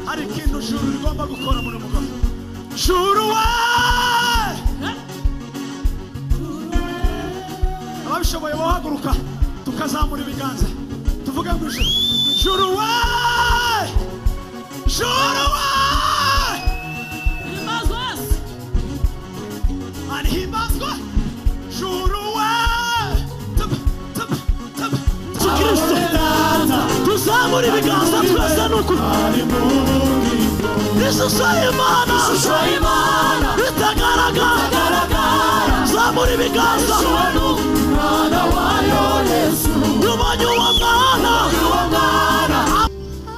Hari ikintu juru rigomba gukora muri mugabo. Juru we! Ababishoboye bohaguruka tukazamura ibiganza. Tuvuge ngo juru we! Juru we! Himbazwa juru we! Tap tap tap. Kristo. Tuzamura ibiganza twese nuko ishusho y'Imana itagaragara. Zamura ibiganza tubonye uwo mwana.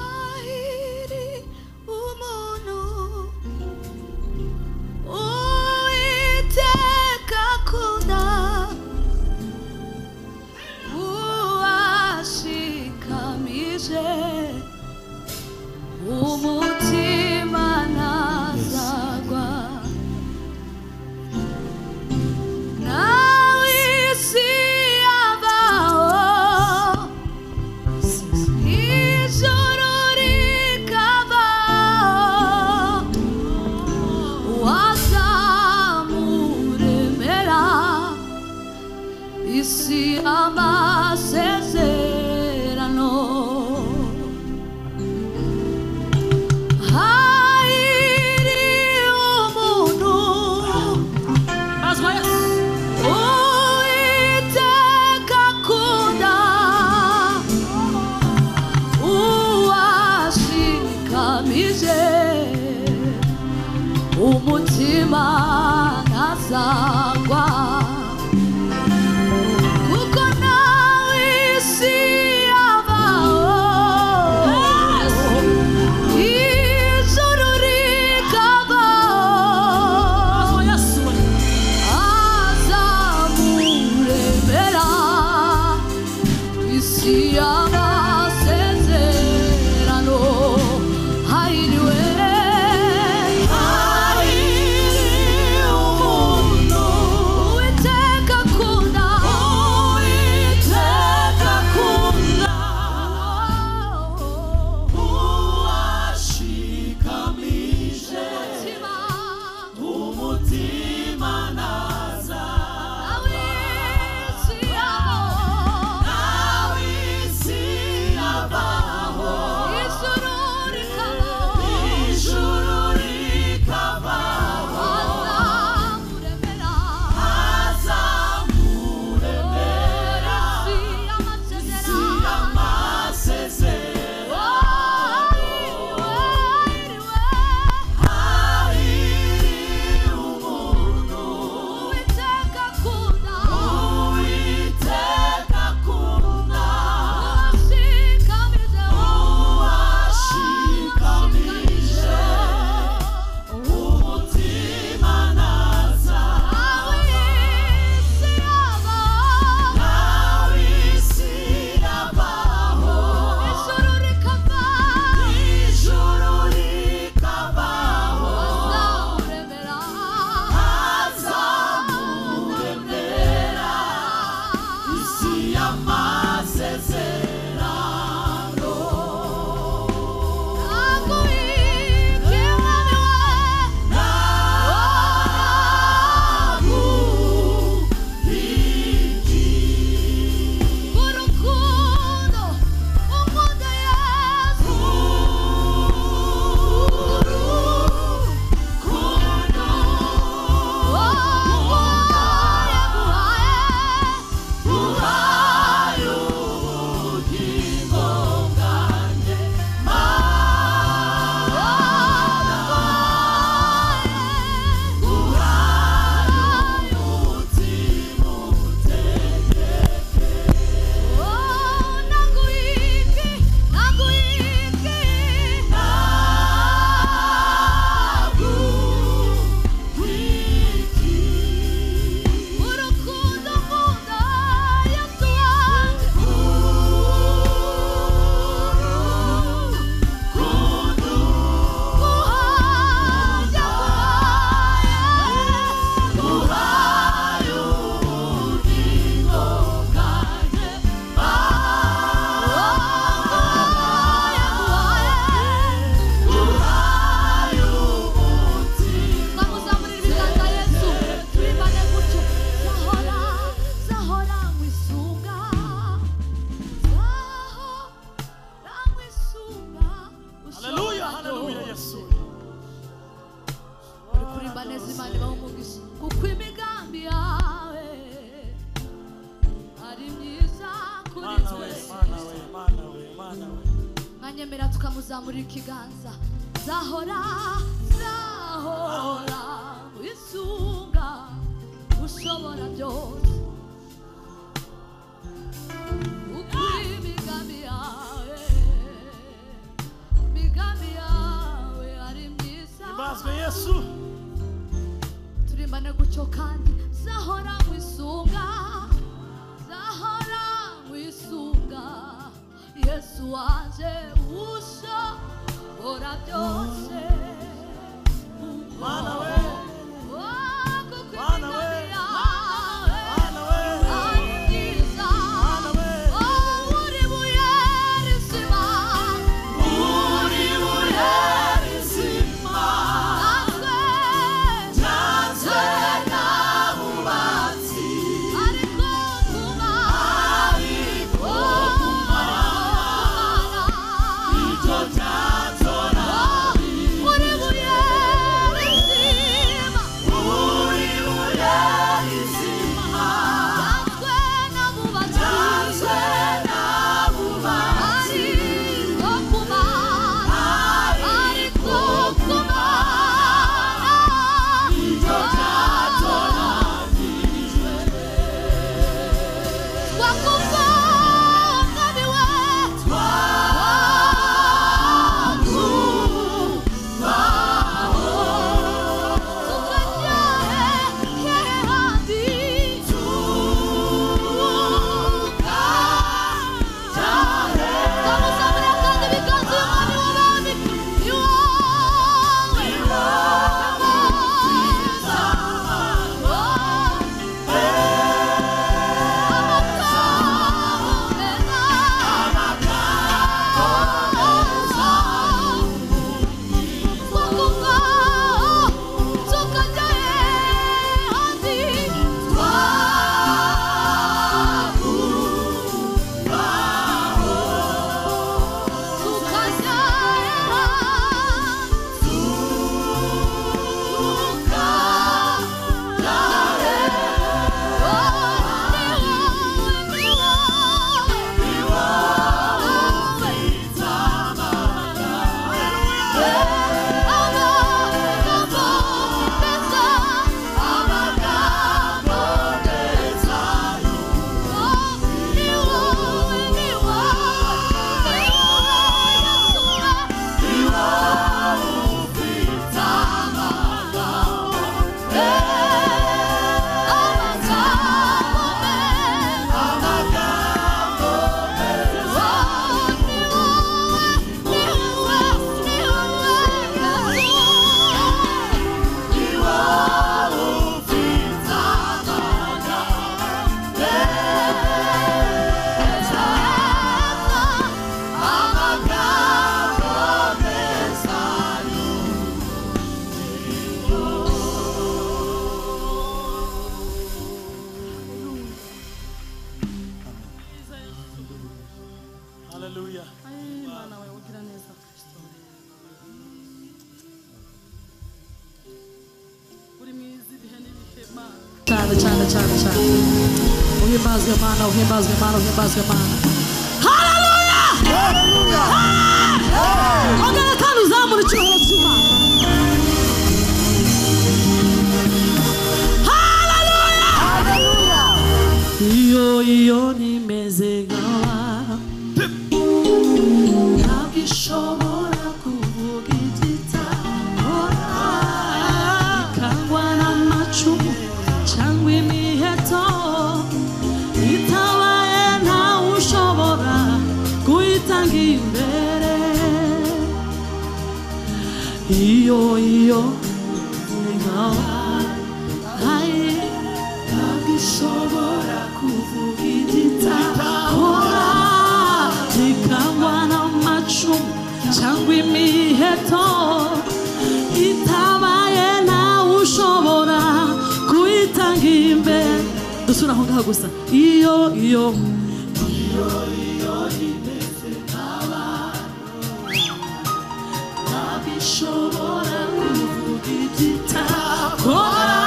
Ahiri umuntu Uwiteka akunda uwashikamije umutima ntazagwa nawe isi yabaho ijuru rikabaho wazamuremera isi amasezerano. Ahiri umuntu Uwiteka akunda uwashikamije umutima ntazagwa kuko nawe isi yabaho ijuru rikabaho azamuremera isi y'amasezerano. Hahiriwe Ahiri umuntu Mwanyemera tukamuzamurira ikiganza. Zahora, zahora isunga ushobora byose. Ukuri imigambi yawe, imigambi yawe ari myiza. Himbazwe Yesu. Turimbane gutyo kandi zahora wisunga, zahora wisunga Yesu wanje ushobora byose. Mana we. Oh, kuko Mana we. imigambi yawe Mana we. ari myiza. Mana we. Oh, uri buye rizima, Uri buye rizima, natwe ryanzwe n'abubatsi, ariko kuma, ariko oh, kumana. iryo ryatoranijwe. Uri buye rizima, Uri buye rizima, natwe n'abubatsi, ryanzwe n'abubatsi, ariko kumana, ariko kumana, iryo ryatoranijwe. twakuva mwami we, tukajya hehe handi, tukamuzamurira kandi ibiganza y'umwami w'abami, ni wowe, ni wowe, Hallelujah. Ai, Mana we ugira neza Kristo. Uri mwiza ibihe n'ibihe Mana. Cyane cyane cyane cyane. Uhimbazwe Mana, uhimbazwe Mana, uhimbazwe Mana. Haleluya! Ongera kandi uzamure icyubahiro cy'Imana. Haleluya! Iyo iyo nimeze nk'abantu ntabwo ishobora kuvuga igitakora ikangwa n'amacumu cyangwa imiheto itabaye ntawe ushobora kuyitanga imbere. Iyo iyo ni nkawe ntabwo ishobora kuvuga igitakora ikangwa n'amacumu cyangwa imiheto itabaye ntawe ushobora kuyitanga imbere. Dusubira aho ngaho gusa. Iyo iyo imeze nk'abantu ntabwo ishobora kuvuga igitakora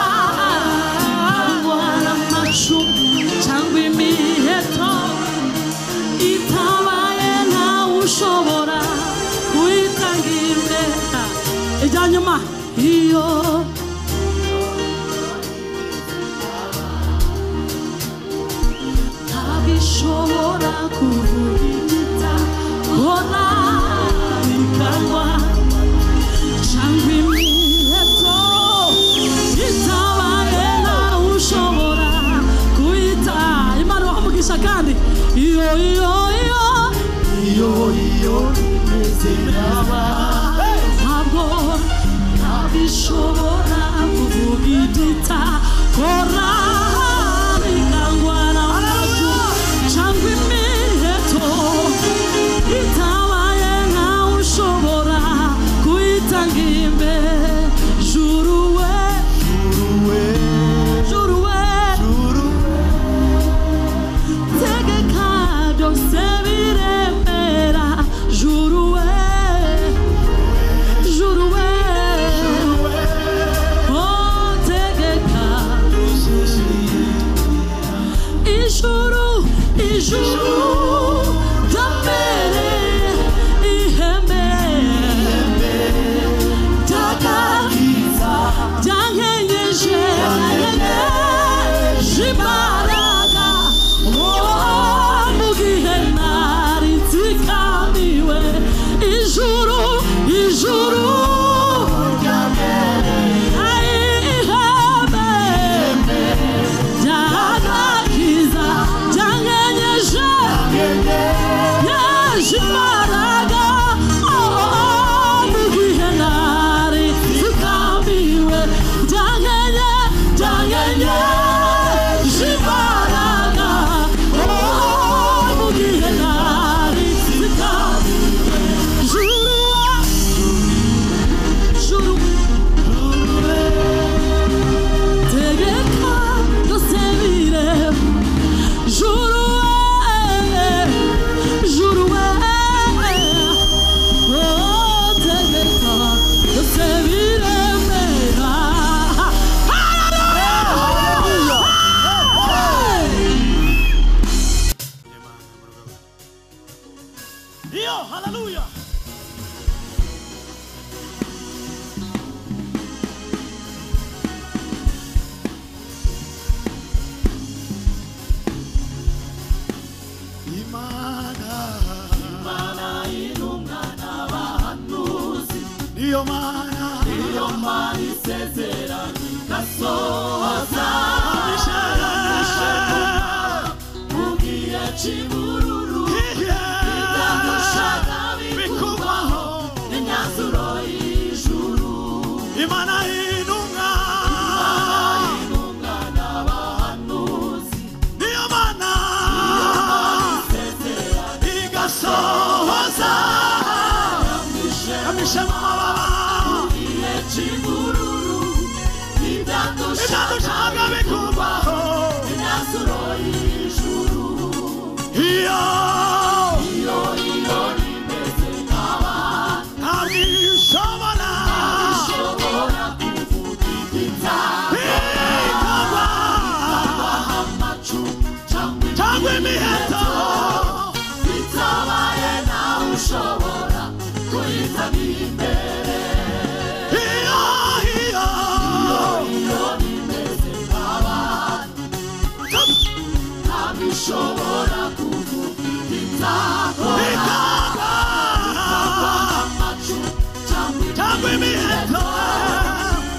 ikangwa n'amacumu cyangwa imiheto itabaye ntawe ushobora nyuma iyo ntabishobora kuvuga kora bikangwa cyangwa imiheto itabaye nawe ushobora kuyita. Imana ibahe kandi iyo iyo iyo iyo iyo imeze nk'aba ntabwo ntabishobora kuvuga igita kora bikangwa n'amajwi cyangwa imiheto itabaye nkawe ushobora kuyitanga imbere. Juru we, juru we, tegeka byose biremera. Juru we, juru we, oh tegeka ijuru, ijuru ryambere ihembe ryagakiza ryankenyeje imbaraga oh mu gihe nari nzikamiwe. Ijuru, ijuru ai ihembe ryagakiza ryankenyeje imbaraga oh mu gihe nari nzikamiwe. Ryankenye, ryankenyeje imbaraga oh mu gihe nari nzikamiwe. Juru, juru, tegeka byose birema. Juru we, juru we, oh tegeka byose biremera. Hallelujah! Iyo haleluya. Imana, Imana intumwa n'abahanuzi, niyo mana, niyo mana isezerano igasohoza. Mu gihe cy'ubururu ibidushaka bikubaho n'imyanzuro y'ijuru. Imana intumwa, Intumwa n'abahanuzi, niyo mana isezerano igasohoza. Yamishe mu mababa, gihe cy'ubururu ibidushaka ibidushaka bikubaho. n'imyanzuro y'ijuru. Iyo Iyo iyo rimeze nk'abantu ntabwo ishobora ishobora kuvuga igitabo ikagwa amacu cyangwa cyangwa imiheto bitabaye nawe ushobora kuyitaba imbere. Iyo iyo Iyo rimeze nk'abantu ntabwo ishobora kuvuga igitabo ikagwa amacu cyangwa cyangwa imiheto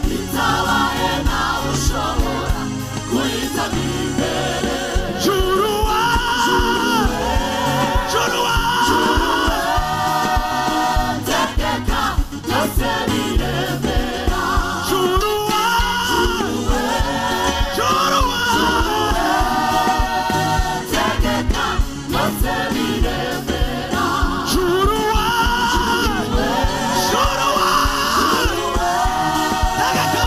bitabaye nawe ushobora kuyitaba imbere. Juruwa, juruwa, Tegeka byose biremera. juruwa, juruwa, Tegeka byose biremera. juruwa, juruwa, tegeka,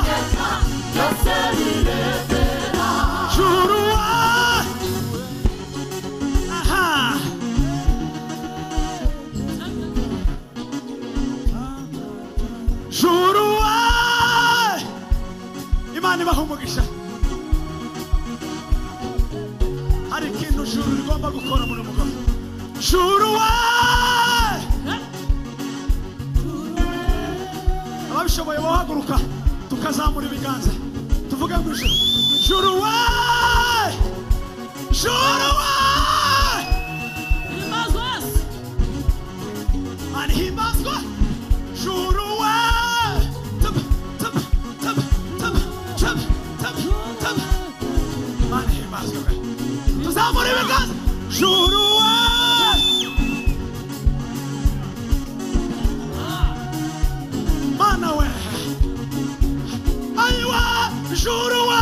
Tegeka byose biremera. juruwa. Aha. Juruwa. Imana ibaha umugisha. Hari ikintu juru rigomba gukora muri mugoroba. Juruwa. Ubishoboye wahaguruka tukazamura ibiganza tuvuge ngo ijuru juru we juru we Himbazwa juru we tap tap tap tap tap tap tap Mana himbazwa tuzamura ibiganza juru we Mana we Aywa juru we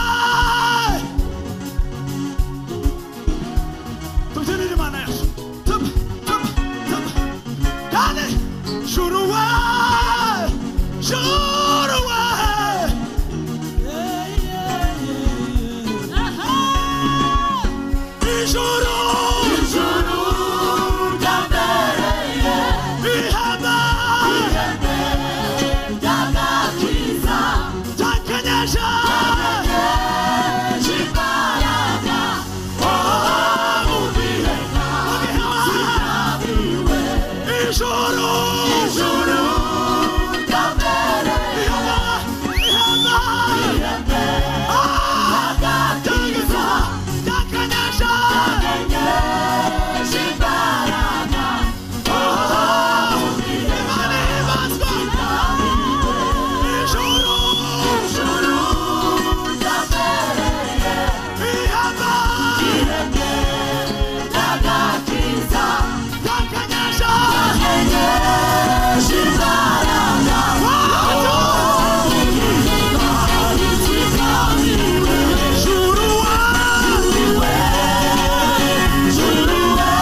Tubyinire Imana yacu tap tap tap Dale juru we juru we Ijuru ijuru ryambereye ihema ry'agakiza ryakenyeje imbaraga mu bihe ijuru ijuru ryambereye ihema ry'agakiza ryakenyeje imbaraga Imana ibazwa ijuru ijuru ryambereye ihema ry'agakiza ryakenyeje imbaraga Juru we juru we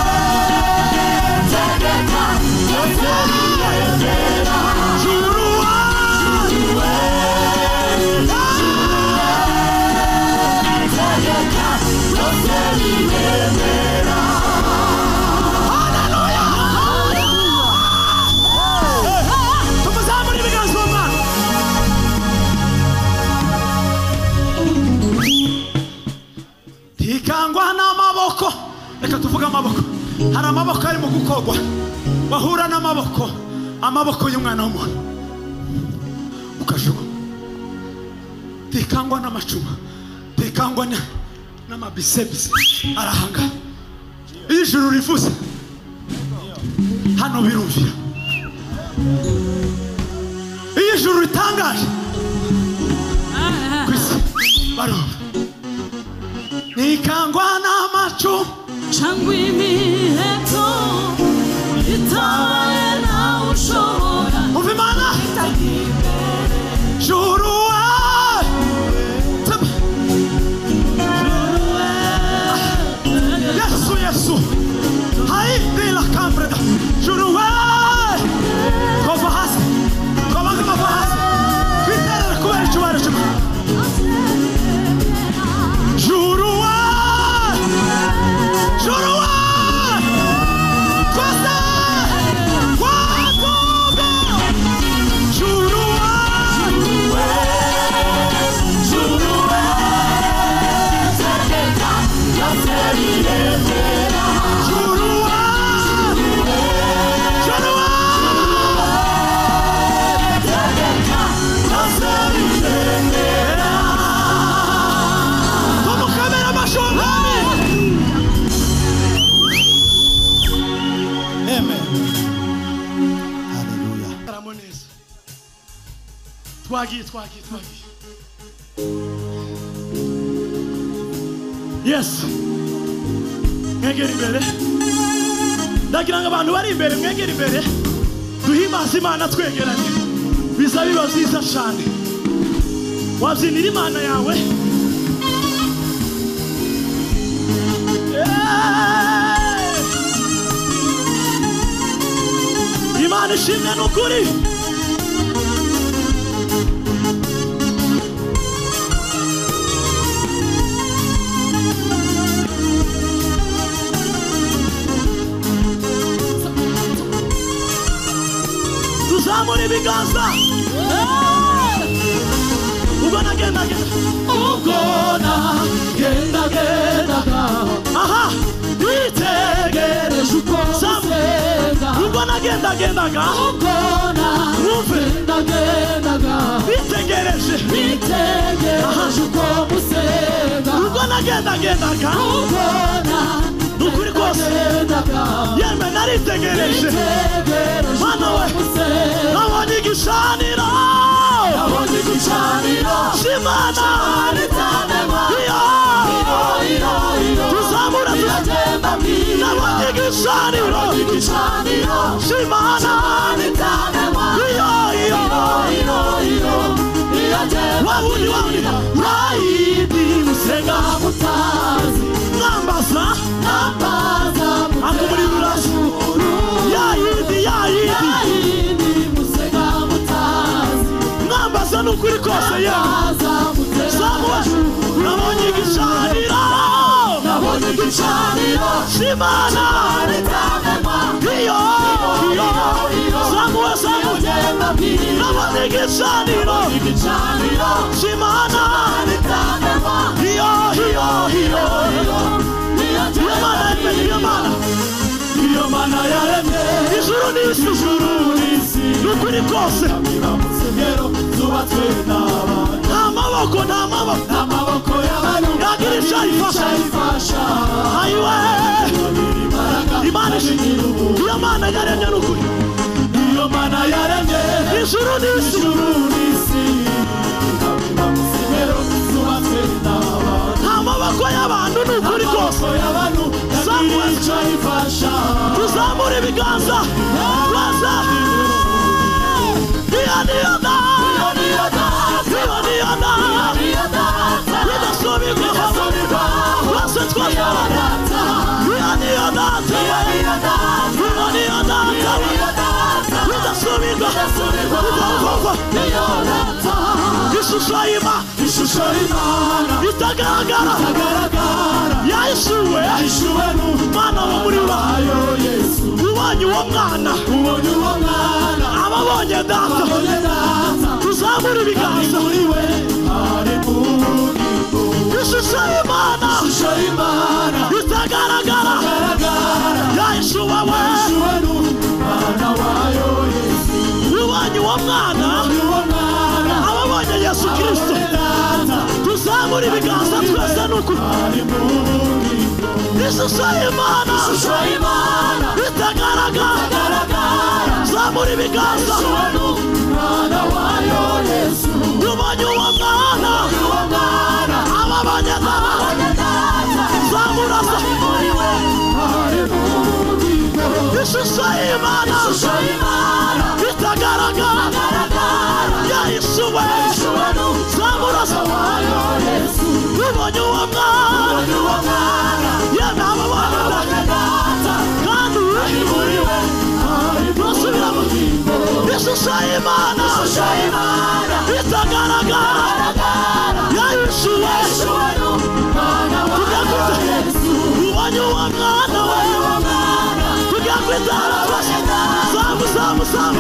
tegeka juru we tegeka Tumuzamure ibiganza uwo mwana Ntikangwa n'amaboko reka tuvuge amaboko hari amaboko ari mu gukogwa wahura n'amaboko amaboko y'umwana w'umuntu ukajugunya ntikangwa n'amacuma ntikangwa n'amabisebise arahanga iyo ijuru rivuze hano birumvira iyo ijuru ritangaje ku isi barumva ntikangwa n'amacuma Cyangwa imiheto itabaye nawe ushobora Umva Imana juru we Tap. Yesu Yesu hai de la cambreda juru we twava hasi twabanga twava hasi twiterera kubera icyubahiro cy'Imana juru we juru we twese twatuga juru we juru we juru we juru we tumukamera amashyi umwami Amen. Hallelujah. Karamo neza twagiye twagiye twagiye yes mwegere imbere ndagira ngo abantu bari imbere mwegere imbere duhimbaze imana twegeranye biza biba byiza cyane wabyinira imana yawe Yeah! Imana ishimwe ni ukuri tuzamura ibiganza ubwo nagendagenda ubwo nagendagendaga aha witegereje uko Zamu. usenga Ubwo nagendagendaga ubwo mu numve Nitegereje uko musenga Ubwo nagendagendaga Nukuri kose Yemwe naritegereje Mana we Nabonye igicaniro Shimana Tuzamura Nabonye igicaniro Shimana Wawundi wawundi Raidi musenga Nambaza Akumurira Yaidi yaidi Nambaza nukuri kose yemwe Samuel Nabonye igicaniro Shimana Iyo Samuel Samuel Nabonye igicaniro Shimana Iyo iyo iyo Imana Iyo mana yaremye Ijuru n'isi Nukuri kose Nta maboko nta maboko Yagira icyo ayifasha Ayiwe Imana Iyo mana yaremye nukuri Iyo mana yaremye Ijuru n'isi Nta maboko y'abantu nukuri kose Tuzamura ibiganza Waza Iyo niyo data Iyo niyo data Bidasubirwaho Twese twese Iyo niyo data Iyo niyo data Bidasubirwaho Ishusho y'Imana Ishusho y'Imana itagaragara Yahishuwe Mwana wo muri wayo Yesu Ubonye uwo mwana Ababonye data Tuzamura ibiganza Ishusho y'Imana itagaragara Yahishuwe we Ubonye uwo mwana Ababonye Yesu Kristo Tuzamura ibiganza twese nukuri Ishusho y'Imana itagaragara Zamura ibiganza Ubonye uwo mwana Ababonye data Zamura Ishusho y'Imana itagaragara Yahishuwe Zamura Ubonye uwo mwana Yemwe ababonye data Kandi Turasubiramo Ishusho y'Imana itagaragara Yahishuwe Ubonye uwo mwana we Tujya kwitara twese Zamu zamu zamu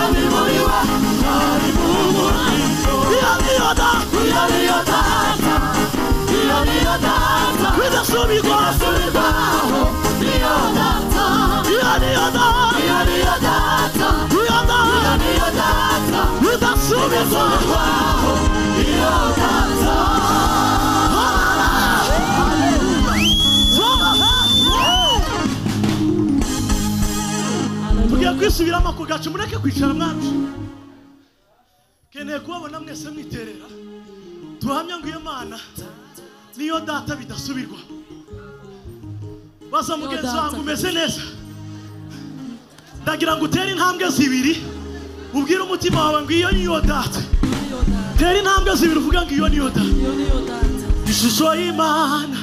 Iyo niyo data Bidasubirwaho Iyo niyo data Iyo data Bidasubirwaho Tugiye kwisubiramo ku gacu mureke kwicara mwacu Keneye kubabona mwese mwiterera Tuhamya ngo iyo Mana niyo data bidasubirwa Baza mugenzi wangu umeze neza Ndagira ngo utere intambwe zibiri Ubwire umutima wawe ngo iyo niyo data Tera intambwe zibiri uvuga ngo iyo niyo data Ishusho y'Imana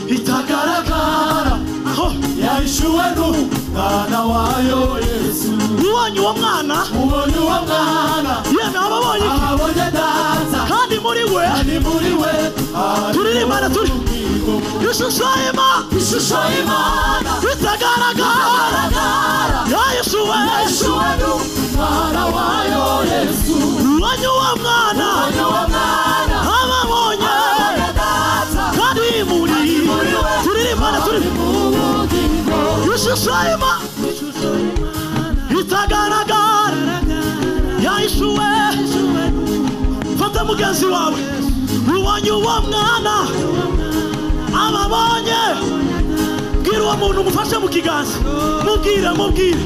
itagaragara Aho Yahishuwe n'umwana wayo Yesu Ubonye uwo mwana Ubonye uwo mwana Yemwe ababonye iki Ababonye data Kandi muri we Turirimbana turi Ishusho y'Imana Ishusho y'Imana itagaragara Yahishuwe Yahishuwe n'umwana wayo Yesu Ubonye uwo mwana Ababonye Kandi muri Turirimbana turi Ishusho y'Imana itagaragara Yahishuwe mugenzi wawe ubonye uwo mwana ababonye bwira uwo muntu umufashe mu kiganza mubwire mubwire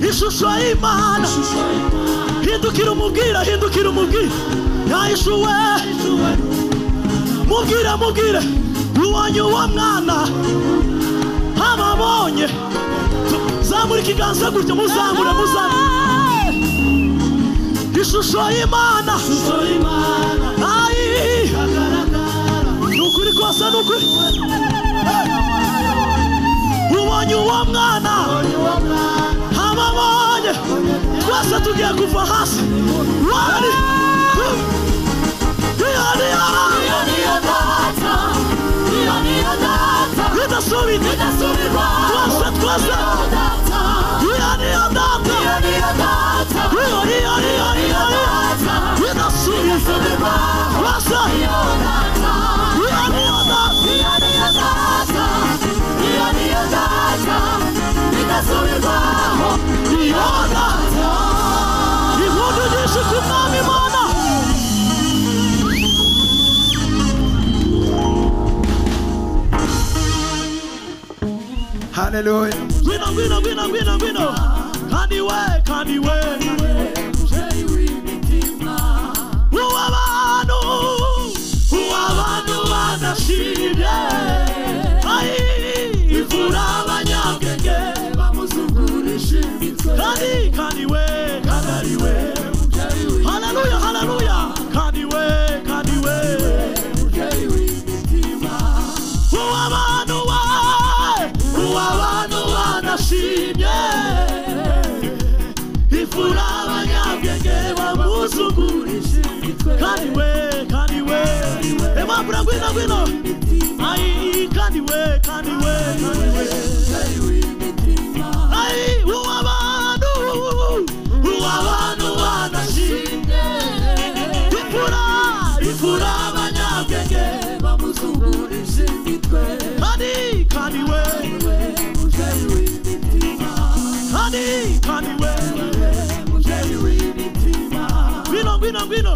ishusho y'Imana hindukira umubwire hindukira umubwire yahishuwe mubwire mubwire ubonye uwo mwana ababonye zamura ikiganza gutya muzamure muzamure ishusho y'Imana ayi nukuri kose nukuri ubonye uwo mwana ababonye twese tugiye kuva hasi wani twese twese impundu nyinshi ku Mwami Imana. Hallelujah. Ngwino ngwino ngwino ngwino ngwino kandi we kandi we uw'abantu badashimye ayi imfura abanyabwenge Bamuzugurisha imitwe kandi kandi we kandi ari we haleluya haleluya kandi we kandi we mubyeyi w'imitima uw'abantu we uw'abantu badashimye imfura abanyabwenge bamuzugurisha imitwe kandi we kandi we Emabura ngwino ngwino ayi kandi we kandi we kandi we mubyeyi w'imitima ayi uw'abantu uw'abantu badashimye imfura imfura abanyabwenge bamuzugurisha imitwe kandi kandi we mubyeyi w'imitima kandi kandi we mubyeyi w'imitima ngwino ngwino ngwino